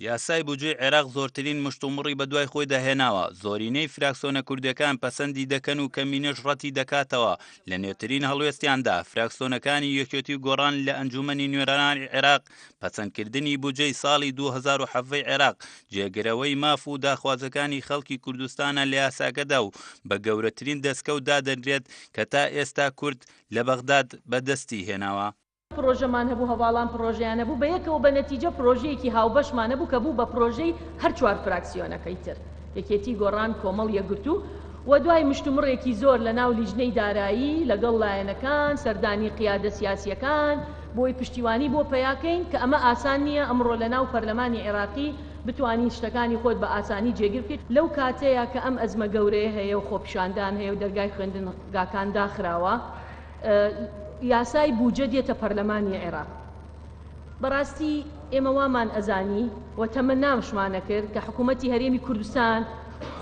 یاسای بودجەی عێراق زۆرترین مشتومڕی بەدوای خۆیدا هێناوە، زۆرینەی فراکسۆنە کوردیەکان پەسەندی دەکەن و کەمینەش ڕەتی دەکاتەوە، لە نوێترین هەڵوێستیاندا فراکسۆنەکانی یەکێتی و گۆڕان لە ئەنجومەنی نوێنەرانی عێراق پەسەندکردنی بودجەی ساڵی 2017 عێراق جێگرەوەی ماف و داخوازەکانی خەڵکی کوردستانە لە یاساکەدا و بە گەورەترین دەستکەوت دادەنرێت کە تا ئێستا کورد لە بەغداد بەدەستی هێناوە. پڕۆژەمان هەبوو، هەڤاڵان پڕۆژەیان هەبوو، بەیەکەوە بە نەتیجە پڕۆژەیەکی هاوبەشمان هەبوو کە بوو بە پڕۆژەی هەر چوار فراکسیۆنەکەی تر، یەکێتی، گۆڕان، کۆمەڵ، یەکگرتوو، و دوای مشتومڕێکی زۆر لە ناو لیژنەی دارایی لەگەڵ لایەنەکان، سەردانی قیادە سیاسییەکان بۆی پشتیوانی بۆ پەیا کەین، کە ئەمە ئاسان نییە ئەمڕۆ لە ناو پەرلەمانی عێراقی بتوانی شتەکانی خۆت بە ئاسانی جێگیر بکەیت لەو کاتەیا کە ئەم ئەزمە گەورەیە هەیە و خۆپیشاندان هەیە و دەرگای خوێندنگاکان داخراوە. یاسای بوجە دێتە پەرلەمانی عێراق. بەڕاستی ئێمە وامان ئەزانی و تەمەناشمان ئەکرد کە حکوومەتی هەرێمی کوردستان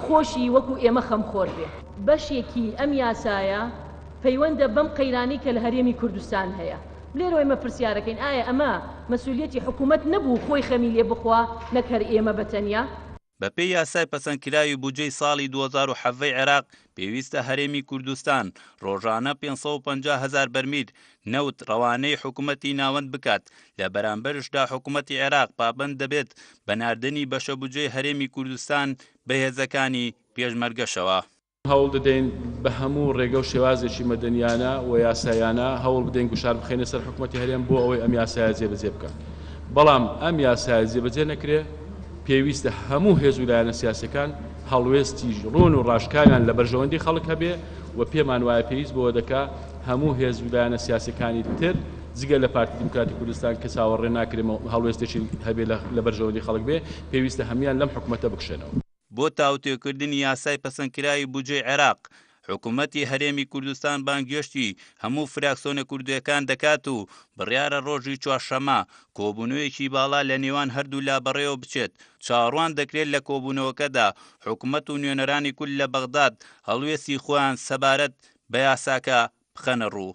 خۆشی وەکو ئێمە خەمخۆر بێ. بەشێکی ئەم یاسایە پەیوەندە بەم قەیرانەی کە لە هەرێمی کوردستان هەیە. لێرەوە ئێمە پرسیارەکەین ئایا ئەمە مەسولیەتی حکوومەت نەبوو خۆی خەمی لێ بخوا نەک هەر ئێمە بە تەنیا؟ بەپێی یاسای پەسەندکراوی بودجەی ساڵی 2017 ی عێراق، پێویستە هەرێمی کوردستان ڕۆژانە 550 هەزار بەرمیل نەوت ڕەوانەی حکومەتی ناوەند بکات، لە بەرامبەرشدا حکومەتی عێراق پابەند دەبێت بە ناردنی بەشە بودجەی هەرێمی کوردستان بە هێزەکانی پێشمەرگەشەوە. هەوڵ دەدەین بە هەموو ڕێگە و شێوازێکی مەدەنیانە و یاسایانە هەوڵ بدەین گوشار بخەینە سەر حکومەتی هەرێم بۆ ئەوەی ئەم یاسایە جێبەجێ بکات. بەڵام ئەم یاسایە جێبەجێ نەکرێ پێویستە هەموو هێز و لایەنە سیاسیەکان هەڵوێستی ڕوون و ڕاشکاویان لە بەرژەوەندی خەڵک هەبێ و پێمان وایە پێویست بەوە دەکا هەموو هێز و لایەنە سیاسیەکانی تر جگە لە پارتی دیموکراتی کوردستان کە چاوەڕێ ناکرێ هەڵوێستێکی هەبێ لە بەرژەوەندی خەڵک بێ پێویستە هەموویان لەم حکومەتە بکشێنەوە. بۆ تاوتوێکردنی یاسای پەسەندکراوی بودجەی عێراق، حکومەتی هەرێمی کوردستان بانگهێشتی هەموو فراکسۆنە کوردییەکان دەکات و بڕیارە ڕۆژی چوارشەممە کۆبوونەوەیەکی باڵا لە نێوان هەردوولا بەڕێوە بچێت، چاوەڕوان دەکرێت لە کۆبوونەوەکەدا حکومەت و نوێنەرانی کورد لە بەغداد هەڵوێستی خۆیان سەبارەت بە یاساکە بخەنەڕوو.